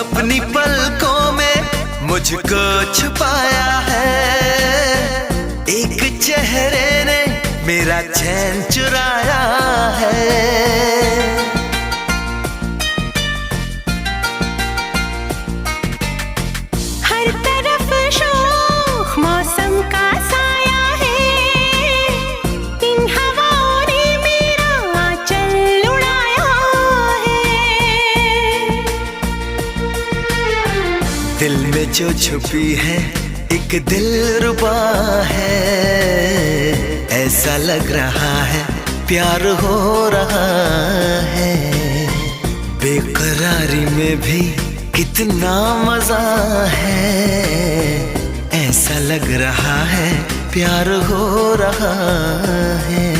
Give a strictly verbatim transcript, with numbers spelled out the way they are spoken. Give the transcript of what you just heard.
अपनी पलकों में मुझको छुपाया है, एक चेहरे ने मेरा चैन चुराया है। हर तरफ शोख मौसम का साया है, इन हवाओं ने मेरा आंचल उड़ाया है। दिल में जो छुपी है एक दिलरुबा है, ऐसा लग रहा है प्यार हो रहा है। बेकरारी में भी कितना मजा है, ऐसा लग रहा है प्यार हो रहा है।